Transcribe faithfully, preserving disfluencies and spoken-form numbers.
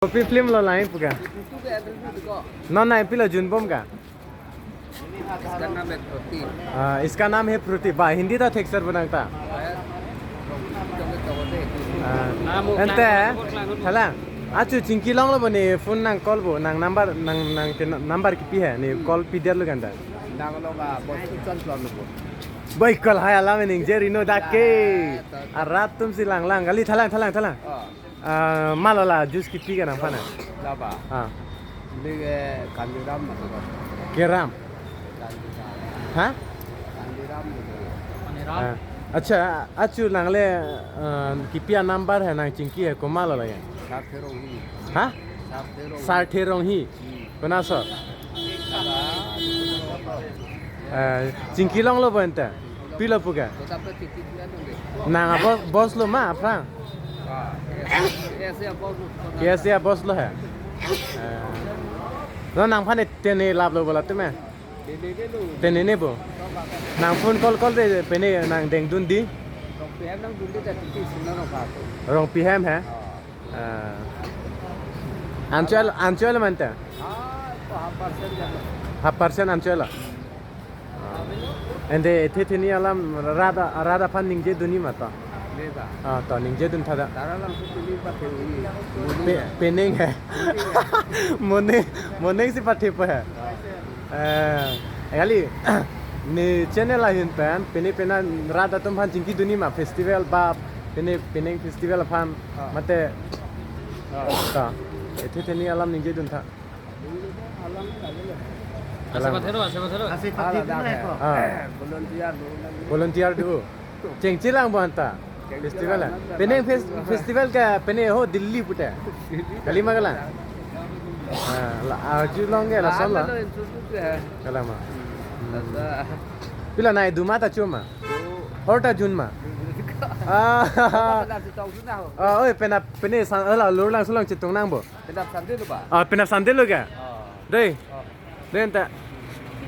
Kopi film lo lang pu ke? Non nangpilo junbom ke? इसका नाम है Frooti. Ah, इसका नाम है Frooti. Ba, Hindi ta thek sir bonang ta. Ah, ante, thalang. Achu chingki longlo bo ne phone nang call bo, nang number, nang, nang ke number kipi he, ne call pidet lo kan ta. Nang lo ba, bos tu chon chon lo bo. Boy call hai alam ning je rino dak ke. Arat atum si lang lang. Kali thalang, thalang, thalang. Ah, malo la juice kipi ke nangphan na? Laba. Ah. Beli ke Kandiram ma to. Keram. Kandiram. Ha? Kandiram ma to. Ah. Acha, achu nangle, ah, kipi a number he nang chingki he komat lo la ya? Sarthe Ronghi. Ha? Sarthe Ronghi. Sarthe Ronghi. Hmm. Kona so? Eh, chingki longlo bo ante. Pilo pu ke? Nang a boss, boss lo ma aphrang? Kesi a boss lo he. Eh. No nangphan tene lap lo bo la teme. Tene ne bo. Nang phone call call de pene nang dengdun di. Rongpi hem he? Ah. Anchoi, anchoi lo ma ante? Ah, half percent jalo. Half percent anchoi lo. Ah. Ante ethe theni alam rat a, rat aphan ningje dunji ma to? Neta. Ah, to ningje dun tha da. Tara lang su pini pa theu ni. Pe-, penang he. Penang he. Moning, moning si pathepo he. Ah. Eh, kali, ne channel ahin pen, pini pena rat atum aphan chingki dunji ma festival ba, pini, pini festival aphan, ah, mate, ah, ta, ethe theni alam ningje dun tha. Alam. Ase pathero, ase pathero. Ase pathero na ko. Ah. Volunteer do. Volunteer do. Chengche lang bo anta. Chengche festival lang, eh? Penang fes-, festival ke pene ho Delhi pute. Delhi ma kalang. Ah, la, arju long ke la sol la. Kalang ma. Hmm. Pilo nai duma ta chuma. Hor ta jun ma. Ah. Ah, oi, pena, pene san, ala, lor lang sulang chitung nang bo. Penap Sunday lo ba? Ah, penap Sunday lo ke? Ah. Dei. Ah. Dei anta.